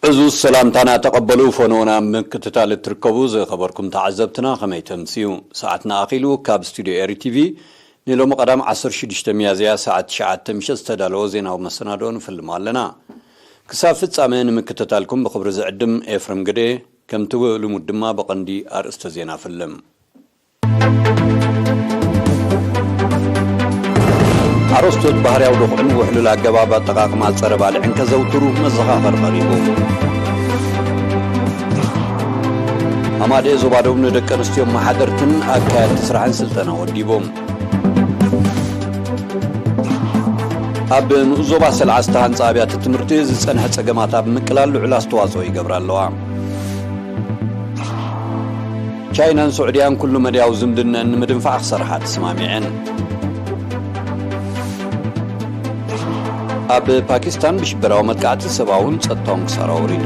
እዚ ሰላምታና ተቐበሉ። ፈኖና ምክትታል እትርከቡ ዝኸበርኩም ተዓዘብትና ከመይ ተምስዩ? ሰዓትና ኣኺሉ ካብ ስቱዲዮ ኤሪ ቲቪ ንሎሚ ቀዳም ዓሰርተ ሽዱሽተ ሚያዝያ ሰዓት ትሽዓተ ምሸት ዝተዳለወ ዜናዊ መሰናዶ ንፍልም ኣለና። ክሳብ ፍጻመ ንምክትታልኩም ብኽብሪ ዝዕድም ኤፍረም ግደ፣ ከምቲ ልሙድ ድማ ብቐንዲ ኣርእስተ ዜና ፍልም። ሓረስቶት ባህርያዊ ድኹዕን ውሕሉል ኣገባብ ኣጠቓቕማ ጸረ ባልዕን ከዘውትሩ መዘኻኸሪ ቀሪቡ። ኣማደ ዞባ ደቡብ ንደቂ ኣንስትዮ ኣመሓደርትን ኣካየድቲ ስራሕን ስልጠና ወዲቦም። ኣብ ንኡስ ዞባ ሰልዓ ዝተሃንጻ ኣብያተ ትምህርቲ ዝጸንሐ ጸገማት ኣብ ምቅላል ልዑል ኣስተዋጽኦ ይገብራ ኣለዋ። ቻይናን ስዑድያን ኩሉ መድያዊ ዝምድነን ንምድንፋዕ ክሰርሓ ተሰማሚዐን። ኣብ ፓኪስታን ብሽበራዊ መጥቃዕቲ ሰብኣውን ጸጥታውን ክሳራ ወሪዱ።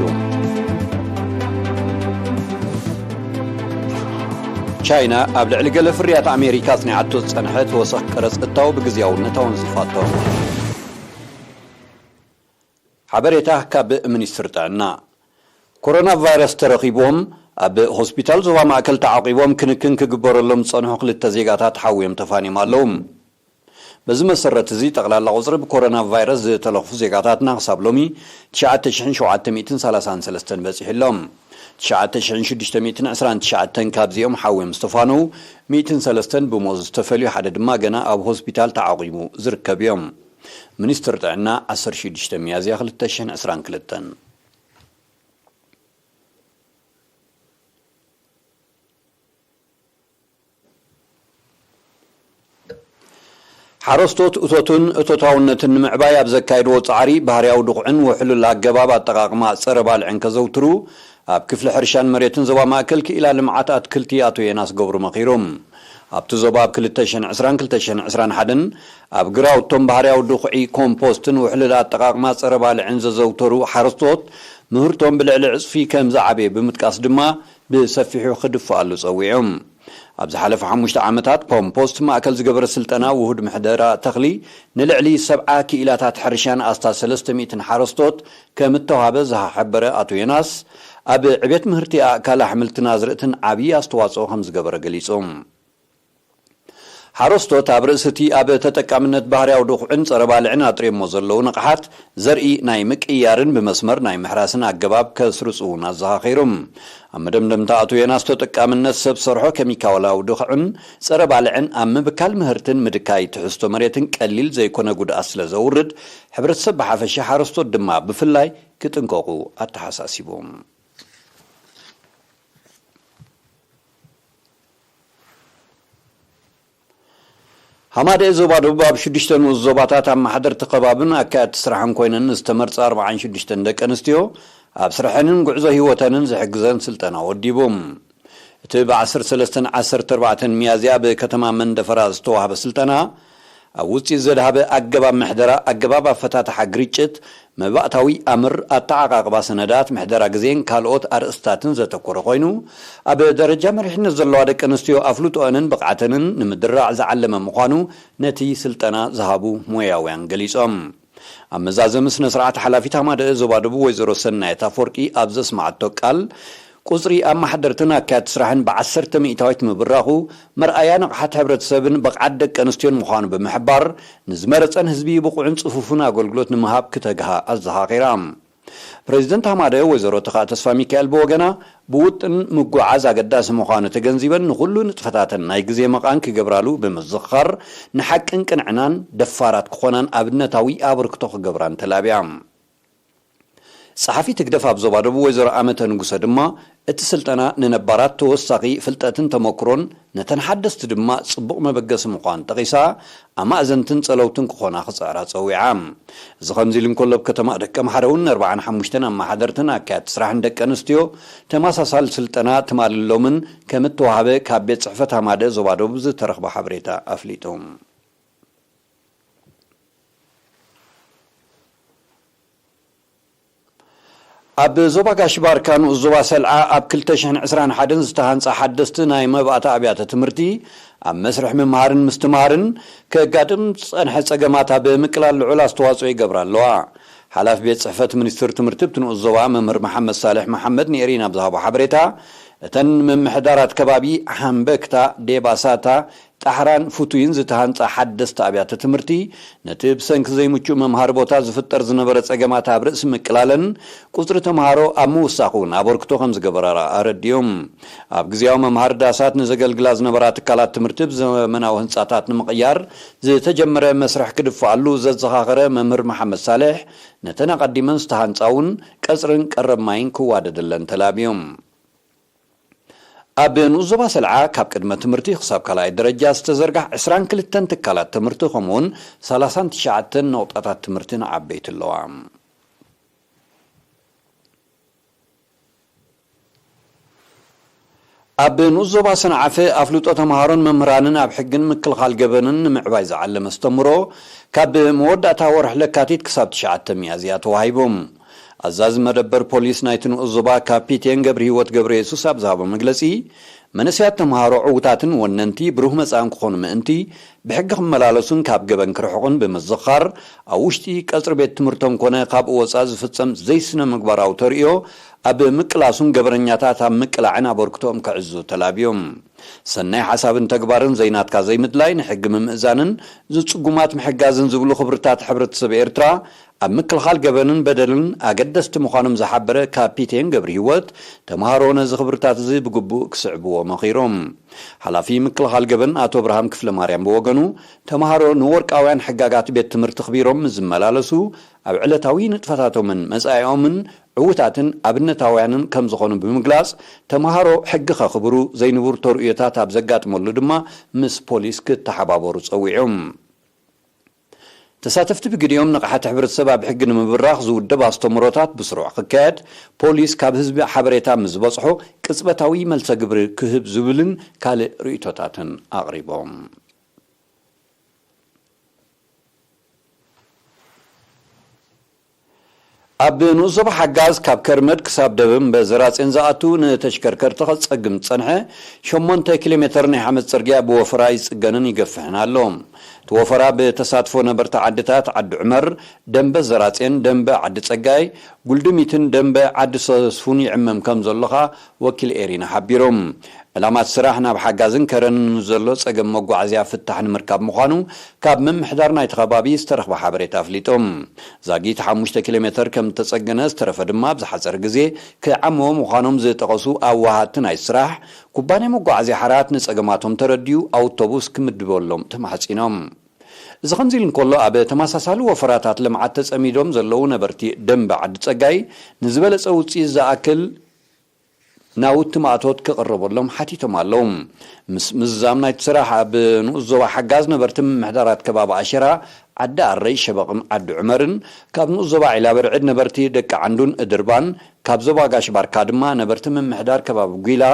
ቻይና ኣብ ልዕሊ ገለ ፍርያት ኣሜሪካ ኣጽኒዓቶ ዝጸንሐ ተወሳኺ ቀረጽ እታው ብግዝያውነት ኣወንዚፋቶ። ሓበሬታ ካብ ሚኒስትሪ ጥዕና። ኮሮና ቫይረስ ተረኺብዎም ኣብ ሆስፒታል ዞባ ማእከል ተዓቒቦም ክንክን ክግበረሎም ዝጸንሑ ክልተ ዜጋታት ሓውዮም ተፋንዮም ኣለዉ። በዚ መሰረት እዚ ጠቕላላ ቁጽሪ ብኮሮና ቫይረስ ዝተለኽፉ ዜጋታትና ክሳብ ሎሚ ትሽዓተ ሽሕን ሸውዓተ ሚእትን ሰላሳን ሰለስተን በጺሑ ኣሎ። ትሽዓተ ሽሕን ሽዱሽተ ሚእትን ዕስራን ትሽዓተን ካብዚኦም ሓውዮም ዝተፋነዉ፣ ሚእትን ሰለስተን ብሞት ዝተፈልዩ፣ ሓደ ድማ ገና ኣብ ሆስፒታል ተዓቒቡ ዝርከብ እዮም። ሚኒስትሪ ጥዕና ዓሰርተ ሽዱሽተ ሚያዝያ ክልተ ሽሕን ዕስራን ክልተን። ሓረስቶት እቶትን እቶታውነትን ንምዕባይ ኣብ ዘካየድዎ ጻዕሪ ባህርያዊ ድኹዕን ውሕሉል ኣገባብ ኣጠቓቕማ ጸረ ባልዕን ከዘውትሩ ኣብ ክፍሊ ሕርሻን መሬትን ዞባ ማእከል ክኢላ ልምዓት ኣትክልቲ ኣቶ ዮናስ ገብሩ መኺሩ። ኣብቲ ዞባ ኣብ ክልተ ሽሕን ዕስራን ክልተ ሽሕን ዕስራን ሓደን ኣብ ግራውቶም ባህርያዊ ድኹዒ ኮምፖስትን ውሕሉል ኣጠቓቕማ ጸረ ባልዕን ዘዘውተሩ ሓረስቶት ምህርቶም ብልዕሊ ዕጽፊ ከም ዝዓበየ ብምጥቃስ ድማ ብሰፊሑ ክድፍኣሉ ጸዊዑ። ኣብ ዝሓለፈ ሓሙሽተ ዓመታት ኮምፖስት ማእከል ዝገበረ ስልጠና ውሁድ ምሕደራ ተኽሊ ንልዕሊ ሰብዓ ክኢላታት ሕርሻን ኣስታት ሰለስተ ሚእትን ሓረስቶት ከም እተዋህበ ዝሓበረ ኣቶ ዮናስ፣ ኣብ ዕቤት ምህርቲ ኣእካል ኣሕምልትን ኣዝርእትን ዓብዪ ኣስተዋጽኦ ከም ዝገበረ ገሊጹ። ሓረስቶት ኣብ ርእሲ እቲ ኣብ ተጠቃምነት ባህርያዊ ድኹዕን ጸረ ባልዕን ኣጥርዮሞ ዘለዉ ንቕሓት ዘርኢ ናይ ምቅይያርን ብመስመር ናይ ምሕራስን ኣገባብ ከስርጹ እውን ኣዘኻኺሩ። ኣብ መደምደምታ ኣቶ ዮናስ ተጠቃምነት ሰብ ሰርሖ ኬሚካላዊ ድኹዕን ጸረ ባልዕን ኣብ ምብካል ምህርትን ምድካይ ትሕዝቶ መሬትን ቀሊል ዘይኮነ ጉድኣት ስለ ዘውርድ፣ ሕብረተሰብ ብሓፈሻ ሓረስቶት ድማ ብፍላይ ክጥንቀቑ ኣተሓሳሲቡ። ሃማደኤ ዞባ ደቡብ ኣብ ሽዱሽተ ንኡስ ዞባታት ኣመሓደርቲ ከባብን ኣካየድቲ ስራሕን ኮይነን ንዝተመርጻ ኣርባዓን ሽዱሽተን ደቂ ኣንስትዮ ኣብ ስርሐንን ጉዕዞ ህይወተንን ዝሕግዘን ስልጠና ወዲቡ። እቲ ብ ዓሰርተ ሰለስተን ዓሰርተ ኣርባዕተን ሚያዝያ ብከተማ መንደፈራ ዝተዋህበ ስልጠና ኣብ ውፅኢት ዘድሃበ ኣገባብ ምሕደራ፣ ኣገባብ ኣፈታትሓ ግርጭት፣ መባእታዊ ኣምር፣ ኣተዓቓቕባ ሰነዳት፣ ምሕደራ ግዜን ካልኦት ኣርእስታትን ዘተኮረ ኮይኑ፣ ኣብ ደረጃ መሪሕነት ዘለዋ ደቂ ኣንስትዮ ኣፍልጦአንን ብቕዓተንን ንምድራዕ ዝዓለመ ምዃኑ ነቲ ስልጠና ዝሃቡ ሞያውያን ገሊጾም። ኣብ መዛዘሚ ስነ ስርዓት ሓላፊት ሃማደአ ዞባ ደቡብ ወይዘሮ ሰናየት ኣፈወርቂ ኣብ ዘስማዓቶ ቃል፣ ቁጽሪ ኣመሓደርትን ኣካያድቲ ስራሕን ብዓሰርተ ሚእታዊት ምብራኹ፣ መርኣያ ንቕሓት ሕብረተሰብን ብቕዓት ደቂ ኣንስትዮን ምዃኑ ብምሕባር፣ ንዝመረጸን ህዝቢ ብቑዕን ጽፉፍን ኣገልግሎት ንምሃብ ክተግሃ ኣዘኻኺራ። ፕሬዚደንት ሃማደአ ወይዘሮ ተኻእ ተስፋ ሚካኤል ብወገና፣ ብውጥን ምጉዓዝ ኣገዳሲ ምዃኑ ተገንዚበን፣ ንኹሉ ንጥፈታተን ናይ ግዜ መቓን ክገብራሉ ብምዝኽኻር፣ ንሓቅን ቅንዕናን ደፋራት ክኾናን ኣብነታዊ ኣበርክቶ ክገብራን ተላብያ። ጸሓፊት ህግደፍ ኣብ ዞባ ደቡብ ወይዘሮ ኣመተ ንጉሰ ድማ፣ እቲ ስልጠና ንነባራት ተወሳኺ ፍልጠትን ተመክሮን፣ ነተን ሓደስቲ ድማ ጽቡቕ መበገሲ ምዃኑ ጠቒሳ፣ ኣማእዘንትን ጸለውትን ክኾና ክጽዕራ ጸዊዓ። እዚ ከምዚ ኢሉ እንከሎ፣ ኣብ ከተማ ደቀምሓረ እውን ኣርባዓን ሓሙሽተን ኣመሓደርትን ኣካያድቲ ስራሕን ደቂ ኣንስትዮ ተመሳሳሊ ስልጠና ትማሊ ሎምን ከም እተዋህበ ካብ ቤት ጽሕፈት ሃማደአ ዞባ ደቡብ ዝተረኽበ ሓበሬታ ኣፍሊጡ። ኣብ ዞባ ጋሽ ባርካ ንኡስ ዞባ ሰልዓ ኣብ ክልተ ሽሕን ዕስራን ሓደን ዝተሃንጻ ሓደስቲ ናይ መባእታ ኣብያተ ትምህርቲ ኣብ መስርሕ ምምሃርን ምስትምሃርን ከጋጥም ዝጸንሐ ጸገማት ኣብ ምቅላል ልዑል ኣስተዋጽኦ ይገብራ ኣለዋ። ሓላፊ ቤት ጽሕፈት ሚኒስትር ትምህርቲ ኣብቲ ንኡስ ዞባ መምህር መሓመድ ሳልሕ መሓመድ ንኤሪና ብዝሃቦ ሓበሬታ፣ እተን ምምሕዳራት ከባቢ ሓምበክታ፣ ዴባሳታ፣ ጣሕራን ፍቱይን ዝተሃንጻ ሓደስቲ ኣብያተ ትምህርቲ፣ ነቲ ብሰንኪ ዘይምቹእ መምሃሪ ቦታ ዝፍጠር ዝነበረ ጸገማት ኣብ ርእሲ ምቅላለን ቁጽሪ ተምሃሮ ኣብ ምውሳኹ እውን ኣበርክቶ ከም ዝገበራ ኣረዲኦም። ኣብ ግዜያዊ መምሃሪ ዳሳት ንዘገልግላ ዝነበራ ትካላት ትምህርቲ ብዘመናዊ ህንጻታት ንምቕያር ዝተጀመረ መስርሕ ክድፍኣሉ ዘዘኻኸረ መምህር መሓመድ ሳልሕ፣ ነተን ኣቐዲመን ዝተሃንጻ እውን ቀጽርን ቀረብ ማይን ክዋደደለን ተላብዮም። ኣብ ንኡስ ዞባ ሰልዓ ካብ ቅድመ ትምህርቲ ክሳብ ካልኣይ ደረጃ ዝተዘርጋሕ ዕስራን ክልተን ትካላት ትምህርቲ ከምኡውን ሰላሳን ትሽዓተን ነቑጣታት ትምህርቲ ንዓበይቲ ኣለዋ። ኣብ ንኡስ ዞባ ሰንዓፈ ኣፍልጦ ተምሃሮን መምህራንን ኣብ ሕግን ምክልኻል ገበንን ንምዕባይ ዝዓለመ ኣስተምሮ ካብ መወዳእታ ወርሒ ለካቲት ክሳብ ትሽዓተ ሚያዝያ ተዋሂቦም። ኣዛዚ መደበር ፖሊስ ናይቲ ንኡስ ዞባ ካፒቴን ገብረ ህይወት ገብረ የሱስ ኣብ ዝሃቦ መግለጺ፣ መንእሰያት ተምሃሮ ዕዉታትን ወነንቲ ብሩህ መጻእን ክኾኑ ምእንቲ ብሕጊ ክመላለሱን ካብ ገበን ክርሕቑን ብምዝኻር፣ ኣብ ውሽጢ ቀጽሪ ቤት ትምህርቶም ኮነ ካብኡ ወጻኢ ዝፍጸም ዘይስነ ምግባራዊ ተርእዮ ኣብ ምቅላሱን ገበነኛታት ኣብ ምቅላዕን ኣበርክቶኦም ከዕዝዙ ተላብዮም። ሰናይ ሓሳብን ተግባርን ዘይናትካ ዘይምድላይ ንሕጊ ምምእዛንን ዝጽጉማት ምሕጋዝን ዝብሉ ክብርታት ሕብረተሰብ ኤርትራ ኣብ ምክልኻል ገበንን በደልን ኣገደስቲ ምዃኖም ዝሓበረ ካፒቴን ገብረ ህይወት፣ ተምሃሮ ነዚ ክብርታት እዚ ብግቡእ ክስዕብዎ መኺሮም። ሓላፊ ምክልኻል ገበን ኣቶ ኣብርሃም ክፍለ ማርያም ብወገኑ፣ ተምሃሮ ንወርቃውያን ሕጋጋት ቤት ትምህርቲ ኣኽቢሮም ምስ ዝመላለሱ፣ ኣብ ዕለታዊ ንጥፈታቶምን መጻኢኦምን ዕዉታትን ኣብነታውያንን ከም ዝኾኑ ብምግላጽ፣ ተምሃሮ ሕጊ ከኽብሩ፣ ዘይንቡር ተርእዮታት ኣብ ዘጋጥመሉ ድማ ምስ ፖሊስ ክተሓባበሩ ጸዊዖም። ተሳተፍቲ ብግዲኦም፣ ንቕሓት ሕብረተሰብ ኣብ ሕጊ ንምብራኽ ዝውደብ ኣስተምህሮታት ብስሩዕ ክካየድ፣ ፖሊስ ካብ ህዝቢ ሓበሬታ ምስ ዝበጽሖ ቅጽበታዊ መልሰ ግብሪ ክህብ ዝብልን ካልእ ርእይቶታትን ኣቕሪቦም። ኣብ ንኡስ ዞባ ሓጋዝ ካብ ከርመድ ክሳብ ደበምበ ዘራጼን ዝኣቱ ንተሽከርከርቲ ከጸግም ዝጸንሐ ሸሞንተ ኪሎ ሜተር ናይ ሓመድ ጽርግያ ብወፈራ ይጽገንን ይገፍሕን ኣሎ። እቲ ወፈራ ብተሳትፎ ነበርቲ ዓድታት ዓዲ ዑመር፣ ደንበ ዘራጼን ደንበ ዓዲ ጸጋይ፣ ጉልድሚትን ደንበ ዓዲ ሰስፉን ይዕመም ከም ዘሎ ከኣ ወኪል ኤሪና ሓቢሮም። ዕላማ እቲ ስራሕ ናብ ሓጋዝን ከረንን ንዘሎ ጸገም መጓዓዝያ ፍታሕ ንምርካብ ምዃኑ ካብ ምምሕዳር ናይቲ ከባቢ ዝተረኽበ ሓበሬታ ኣፍሊጦም። ዛጊት ሓሙሽተ ኪሎ ሜተር ከም እተጸገነ፣ ዝተረፈ ድማ ኣብ ዝሓጸረ ግዜ ክዓመዎ ምዃኖም ዝጠቐሱ ኣዋሃድቲ ናይ ስራሕ፣ ኩባንያ መጓዓዝያ ሓራት ንጸገማቶም ተረዲኡ ኣውቶቡስ ክምድበሎም ተማሕጺኖም። እዚ ከምዚ ኢሉ እንከሎ፣ ኣብ ተመሳሳሊ ወፈራታት ልምዓት ተጸሚዶም ዘለዉ ነበርቲ ደንበ ዓዲ ጸጋይ ንዝበለጸ ውጽኢት ዝኣክል ናውቲ ማእቶት ክቕረበሎም ሓቲቶም ኣለዉ። ምስ ምዝዛም ናይቲ ስራሕ ኣብ ንኡስ ዞባ ሓጋዝ ነበርቲ ምምሕዳራት ከባቢ ኣሸራ፣ ዓዲ ኣረይ፣ ሸበቕን ዓዲ ዑመርን፣ ካብ ንኡስ ዞባ ዒላ በርዕድ ነበርቲ ደቂ ዓንዱን እድርባን፣ ካብ ዞባ ጋሽ ባርካ ድማ ነበርቲ ምምሕዳር ከባቢ ጒላ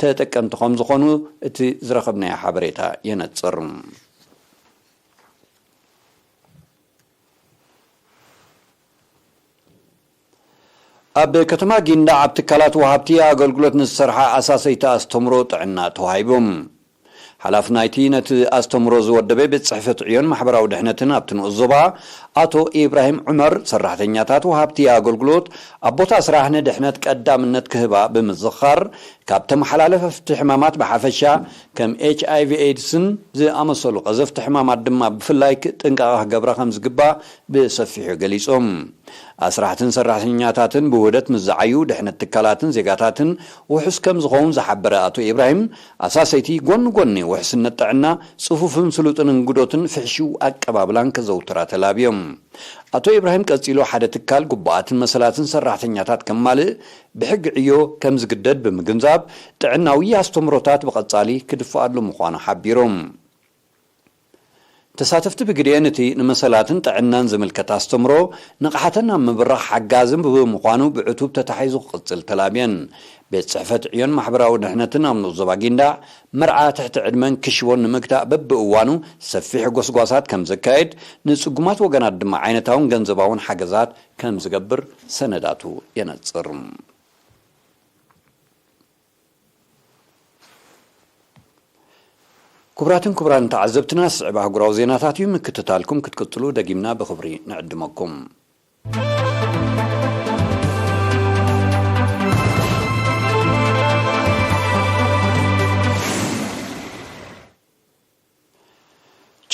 ተጠቀምቲ ከም ዝኾኑ እቲ ዝረኸብናዮ ሓበሬታ የነጽር። ኣብ ከተማ ጊንዳዕ ኣብ ትካላት ወሃብቲ ኣገልግሎት ንዝሰርሓ ኣሳሰይቲ ኣስተምሮ ጥዕና ተዋሂቦም። ሓላፊ ናይቲ ነቲ ኣስተምሮ ዝወደበ ቤት ጽሕፈት ዕዮን ማሕበራዊ ድሕነትን ኣብቲ ንኡስ ዞባ ኣቶ ኢብራሂም ዑመር፣ ሰራሕተኛታት ወሃብቲ ኣገልግሎት ኣብ ቦታ ስራሕ ንድሕነት ቀዳምነት ክህባ ብምዝኻር፣ ካብ ተመሓላለፍቲ ሕማማት ብሓፈሻ ከም ኤች ኣይ ቪ ኤድስን ዝኣመሰሉ ቀዘፍቲ ሕማማት ድማ ብፍላይ ክ-፣ ጥንቃቐ ክገብራ ከም ዝግባእ ብሰፊሑ ገሊጾም። ኣስራሕትን ሰራሕተኛታትን ብውህደት ምስ ዝዓዩ ድሕነት ትካላትን ዜጋታትን ውሑስ ከም ዝኸውን ዝሓበረ ኣቶ ኢብራሂም፣ ኣሳሰይቲ ጎኒ ጎኒ ውሕስነት ጥዕና፣ ጽፉፍን ስሉጥን እንግዶትን ፍሕሽው ኣቀባብላን ከዘውትራ ተላብዮም። ኣቶ ኢብራሂም ቀጺሉ፣ ሓደ ትካል ግቡኣትን መሰላትን ሰራሕተኛታት ከማልእ ብሕጊ ዕዮ ከም ዝግደድ ብምግንዛብ፣ ጥዕናዊ ኣስተምሮታት ብቐጻሊ ክድፍኣሉ ምዃኑ ሓቢሮም። ተሳተፍቲ ብግዲኤን እቲ ንመሰላትን ጥዕናን ዝምልከት ኣስተምሮ ንቕሓተን ኣብ ምብራኽ ሓጋዝን ብምዃኑ ብዕቱብ ተታሒዙ ክቕጽል ተላብየን። ቤት ጽሕፈት ዕዮን ማሕበራዊ ድሕነትን ኣብ ንኡስ ዞባ ጊንዳዕ መርዓ ትሕቲ ዕድመን ክሽቦን ንምግታእ በብእዋኑ ሰፊሕ ጎስጓሳት ከም ዘካየድ፣ ንጽጉማት ወገናት ድማ ዓይነታውን ገንዘባውን ሓገዛት ከም ዝገብር ሰነዳቱ የነጽር። ክቡራትን ክቡራን ተዓዘብትና፣ ዝስዕብ ኣህጉራዊ ዜናታት እዩ። ምክትታልኩም ክትቅጽሉ ደጊምና ብኽብሪ ንዕድመኩም።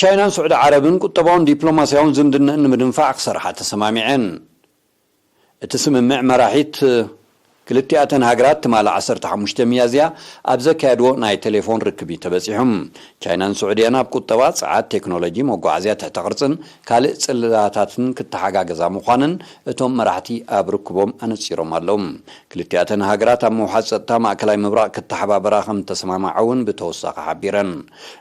ቻይናን ስዑዲ ዓረብን ቁጠባውን ዲፕሎማስያውን ዝምድናን ንምድንፋዕ ክሰርሓ ተሰማሚዐን። እቲ ስምምዕ መራሒት ክልቲኣተን ሃገራት ትማሊ ዓሰርተ ሓሙሽተ ሚያዝያ ኣብ ዘካየድዎ ናይ ቴሌፎን ርክብ እዩ ተበጺሑ። ቻይናን ስዑድያን ኣብ ቁጠባ፣ ጸዓት፣ ቴክኖሎጂ፣ መጓዓዝያ፣ ትሕተ ቅርጽን ካልእ ጽላታትን ክተሓጋገዛ ምዃነን እቶም መራሕቲ ኣብ ርክቦም ኣነጺሮም ኣለዉ። ክልቲኣተን ሃገራት ኣብ ምውሓስ ጸጥታ ማእከላይ ምብራቕ ክተሓባበራ ከም እተሰማማዓ እውን ብተወሳኺ ሓቢረን።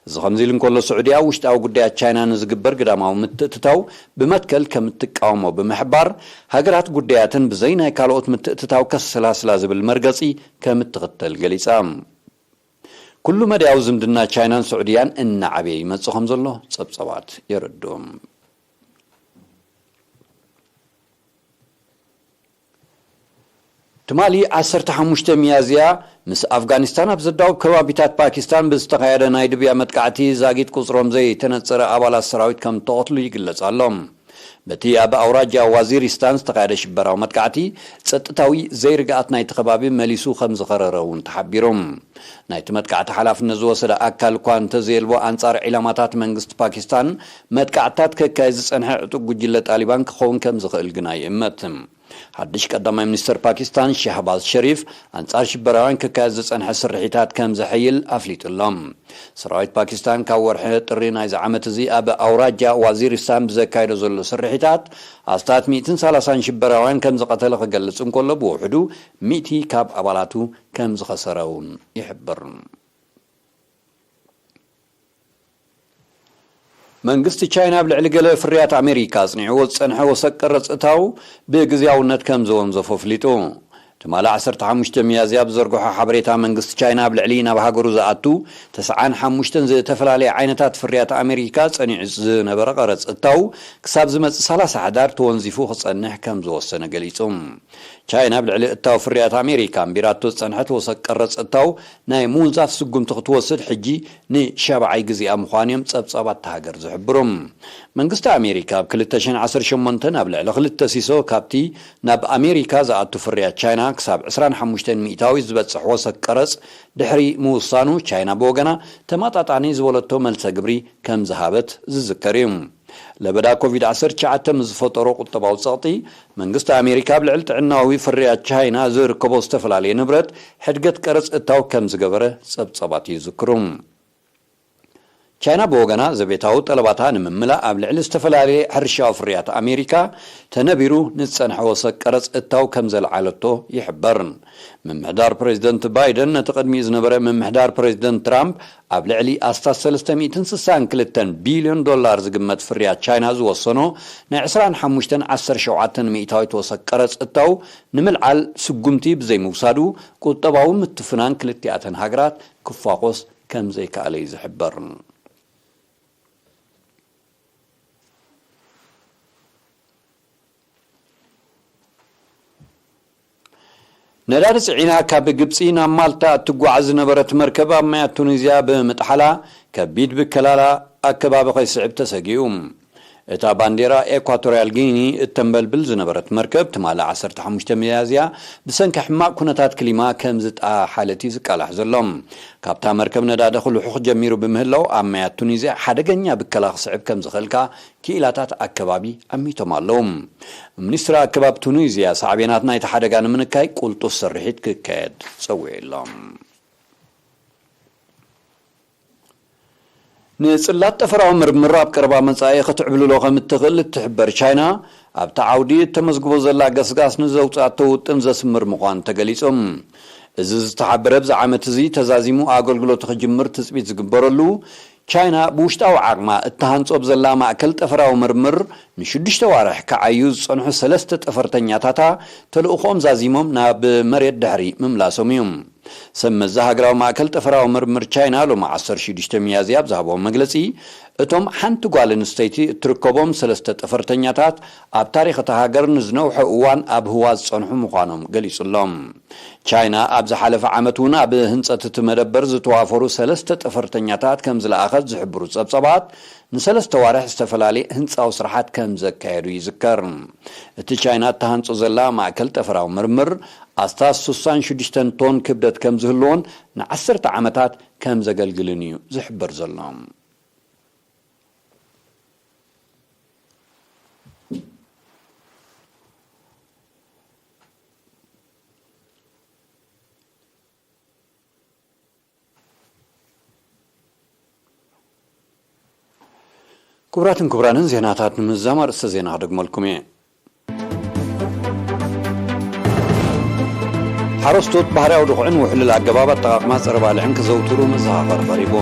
እዚ ከምዚ ኢሉ እንከሎ፣ ስዑድያ ኣብ ውሽጣዊ ጉዳያት ቻይና ንዝግበር ግዳማዊ ምትእትታው ብመትከል ከም እትቃወሞ ብምሕባር፣ ሃገራት ጉዳያተን ብዘይ ናይ ካልኦት ምትእትታው ከሰላስላ ዝብል መርገጺ ከም እትኽተል ገሊጻ። ኩሉ መዳያዊ ዝምድና ቻይናን ስዑድያን እናዓበየ ይመጽእ ከም ዘሎ ጸብጸባት የረድኡ። ትማሊ ዓሰርተ ሓሙሽተ ሚያዝያ፣ ምስ ኣፍጋኒስታን ኣብ ዘዳውብ ከባቢታት ፓኪስታን ብዝተኻየደ ናይ ድብያ መጥቃዕቲ፣ ዛጊት ቁጽሮም ዘይተነጸረ ኣባላት ሰራዊት ከም እተቐትሉ ይግለጽ ኣሎ። በቲ ኣብ ኣውራጃ ዋዚሪስታን ዝተኻየደ ሽበራዊ መጥቃዕቲ፣ ጸጥታዊ ዘይርግኣት ናይቲ ከባቢ መሊሱ ከም ዝኸረረ እውን ተሓቢሩ። ናይቲ መጥቃዕቲ ሓላፍነት ዝወሰደ ኣካል እኳ እንተዘየልቦ፣ ኣንጻር ዒላማታት መንግስቲ ፓኪስታን መጥቃዕትታት ከካይድ ዝጸንሐ ዕጡቕ ጉጅለ ጣሊባን ክኸውን ከም ዝኽእል ግና ይእመት። ሓድሽ ቀዳማይ ሚኒስተር ፓኪስታን ሻህባዝ ሸሪፍ፣ ኣንጻር ሽበራውያን ክካየድ ዝጸንሐ ስርሒታት ከም ዘሐይል ኣፍሊጡ ኣሎ። ሰራዊት ፓኪስታን ካብ ወርሒ ጥሪ ናይዚ ዓመት እዚ ኣብ ኣውራጃ ዋዚሪስታን ብዘካየዶ ዘሎ ስርሒታት፣ ኣስታት ሚእትን ሰላሳን ሽበራውያን ከም ዝቐተለ ክገልጽ እንከሎ፣ ብውሕዱ ሚእቲ ካብ ኣባላቱ ከም ዝኸሰረ እውን ይሕብር። መንግስቲ ቻይና ኣብ ልዕሊ ገለ ፍርያት ኣሜሪካ ኣጽኒዕዎ ዝጸንሐ ወሰን ቀረጽ እታው ብግዝያውነት ከም ዘወንዘፎ ኣፍሊጡ። ትማሊ ዓሰርተ ሓሙሽተ ሚያዝያ ብዘርግሖ ሓበሬታ፣ መንግስቲ ቻይና ኣብ ልዕሊ ናብ ሃገሩ ዝኣቱ ተስዓን ሓሙሽተን ዝተፈላለየ ዓይነታት ፍርያት ኣሜሪካ ጸኒዑ ዝነበረ ቀረጽ እታው ክሳብ ዝመጽእ ሰላሳ ሕዳር ተወንዚፉ ክጸንሕ ከም ዝወሰነ ገሊጹ። ቻይና ኣብ ልዕሊ እታው ፍርያት ኣሜሪካ ኣንቢራቶ ዝጸንሐት ወሰን ቀረጽ እታው ናይ ምውንዛፍ ስጉምቲ ክትወስድ ሕጂ ንሻብዓይ ግዜኣ ምዃኑ እዮም ጸብጻባት እታ ሃገር ዝሕብሩ። መንግስቲ ኣሜሪካ ኣብ ክልተ ሽሕን ዓሰርተ ሸሞንተን ኣብ ልዕሊ ክልተ ሲሶ ካብቲ ናብ ኣሜሪካ ዝኣቱ ፍርያት ቻይና ክሳብ ዕስራን ሓሙሽተን ሚእታዊ ዝበጽሕ ወሰን ቀረጽ ድሕሪ ምውሳኑ፣ ቻይና ብወገና ተመጣጣኒ ዝበለቶ መልሰ ግብሪ ከም ዝሃበት ዝዝከር እዩ። ለበዳ ኮቪድ ዓሰርተ ትሽዓተ ምስ ዝፈጠሮ ቁጠባዊ ጸቕጢ፣ መንግስቲ ኣሜሪካ ኣብ ልዕሊ ጥዕናዊ ፍርያት ቻይና ዝርከቦ ዝተፈላለየ ንብረት ሕድገት ቀረጽ እታው ከም ዝገበረ ጸብጻባት ይዝክሩ። ቻይና ብወገና፣ ዘቤታዊ ጠለባታ ንምምላእ ኣብ ልዕሊ ዝተፈላለየ ሕርሻዊ ፍርያት ኣሜሪካ ተነቢሩ ንዝጸንሐ ወሰን ቀረጽ እታው ከም ዘልዓለቶ ይሕበር። ምምሕዳር ፕሬዚደንት ባይደን ነቲ ቅድሚኡ ዝነበረ ምምሕዳር ፕሬዚደንት ትራምፕ ኣብ ልዕሊ ኣስታት ሰለስተ ሚእትን ስሳን ክልተን ቢልዮን ዶላር ዝግመት ፍርያት ቻይና ዝወሰኖ ናይ ዕስራን ሓሙሽተን ዓሰርተ ሸውዓተን ሚእታዊት ወሰን ቀረጽ እታው ንምልዓል ስጉምቲ ብዘይምውሳዱ፣ ቁጠባዊ ምትፍናን ክልቲኣተን ሃገራት ክፋኾስ ከም ዘይከኣለ እዩ ዝሕበር። ነዳዲ ጽዒና ካብ ግብጺ ናብ ማልታ እትጓዓዝ ዝነበረት መርከብ ኣብ ማያት ቱኒዝያ ብምጥሓላ፣ ከቢድ ብከላ ኣከባቢ ከይስዕብ ተሰጊኡ። እታ ባንዴራ ኤኳቶርያል ጊኒ እተንበልብል ዝነበረት መርከብ፣ ትማሊ ዓሰርተ ሓሙሽተ ሚያዝያ፣ ብሰንኪ ሕማቕ ኩነታት ክሊማ ከም ዝጠሓለት እዩ ዝቃላሕ ዘሎ። ካብታ መርከብ ነዳዲ ክልሑኽ ጀሚሩ ብምህላው፣ ኣብ ማያት ቱኒዝያ ሓደገኛ ብከላ ክስዕብ ከም ዝኽእል ከኣ ክኢላታት ኣከባቢ ኣሚቶም ኣለዉ። ሚኒስትሪ ኣከባቢ ቱኒዝያ፣ ሳዕቤናት ናይቲ ሓደጋ ንምንካይ ቁልጡፍ ስርሒት ክካየድ ጸዊዑ ኣሎ። ንጽላት ጠፈራዊ ምርምር ኣብ ቀረባ መጻኢ ክትዕብልሎ ከም እትኽእል እትሕበር ቻይና፣ ኣብቲ ዓውዲ እተመዝግቦ ዘላ ገስጋስ ንዘውጽኣቶ ውጥን ዘስምር ምዃኑ ተገሊጹ። እዚ ዝተሓበረ፣ ኣብዚ ዓመት እዚ ተዛዚሙ ኣገልግሎቱ ክጅምር ትጽቢት ዝግበረሉ፣ ቻይና ብውሽጣዊ ዓቕማ እትሃንጾ ብዘላ ማእከል ጠፈራዊ ምርምር፣ ንሽዱሽተ ዋርሕ ክዓዩ ዝጸንሑ ሰለስተ ጠፈርተኛታታ ተልእኾኦም ዛዚሞም ናብ መሬት ድሕሪ ምምላሶም እዩ። ሰብ መዚ ሃገራዊ ማእከል ጠፈራዊ ምርምር ቻይና፣ ሎሚ ዓሰርተ ሽዱሽተ ሚያዝያ ኣብ ዝሃብዎ መግለጺ፣ እቶም ሓንቲ ጓል ኣንስተይቲ እትርከቦም ሰለስተ ጠፈርተኛታት፣ ኣብ ታሪኽ እታ ሃገር ንዝነውሐ እዋን ኣብ ህዋ ዝጸንሑ ምዃኖም ገሊጹ ኣሎ። ቻይና ኣብ ዝሓለፈ ዓመት እውን ኣብ ህንጸት እቲ መደበር ዝተዋፈሩ ሰለስተ ጠፈርተኛታት ከም ዝለኣኸት ዝሕብሩ ጸብጻባት፣ ንሰለስተ ዋርሕ ዝተፈላለየ ህንጻዊ ስራሓት ከም ዘካየዱ ይዝከር። እቲ ቻይና እትሃንጾ ዘላ ማእከል ጠፈራዊ ምርምር፣ ኣስታት ስሳን ሽዱሽተን ቶን ክብደት ከም ዝህልዎን ንዓሰርተ ዓመታት ከም ዘገልግልን እዩ ዝሕበር ዘሎ። ክቡራትን ክቡራንን፣ ዜናታት ንምዝዛም ኣርእስተ ዜና ክደግመልኩም እየ። ሓረስቶት ባህርያዊ ድኹዕን ውሕሉል ኣገባብ ኣጠቓቕማ ጸረ ባልዕን ክዘውትሩ መዘኻኸሪ ቀሪቡ።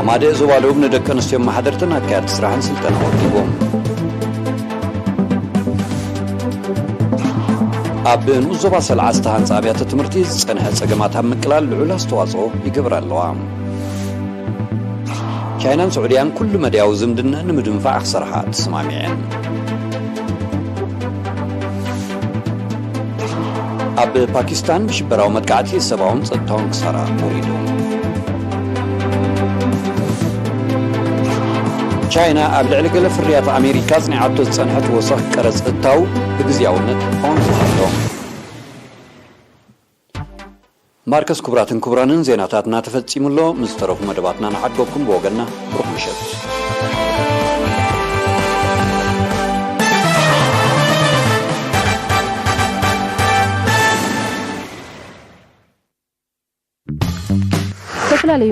ኣማደ ዞባ ደቡብ ንደቂ ኣንስትዮ ኣመሓደርትን ኣካየድቲ ስራሕን ስልጠና ወዲቦም። ኣብ ንኡስ ዞባ ሰልዓ ዝተሃንጸ ኣብያተ ትምህርቲ ዝጸንሐ ጸገማት ኣብ ምቅላል ልዑል ኣስተዋጽኦ ይገብራ ኣለዋ። ቻይናን ስዑድያን ኩሉ መዳያዊ ዝምድና ንምድንፋዕ ክሰርሓ ተሰማሚዐን። ኣብ ፓኪስታን ብሽበራዊ መጥቃዕቲ ሰብኣውን ጸጥታውን ክሳራ ወሪዱ። ቻይና ኣብ ልዕሊ ገለ ፍርያት ኣሜሪካ ኣጽኒዓቶ ዝጸንሐት ወሰኽ ቀረጽ እታው ብግዝያውነት ኣወንዚፋቶ። ማርከስ፣ ክቡራትን ክቡራንን፣ ዜናታትና ተፈጺሙ ኣሎ። ምስ ዝተረፉ መደባትና ንዓድገኩም ብወገንና። ብሩኽ ምሸት። ዝተፈላለዩ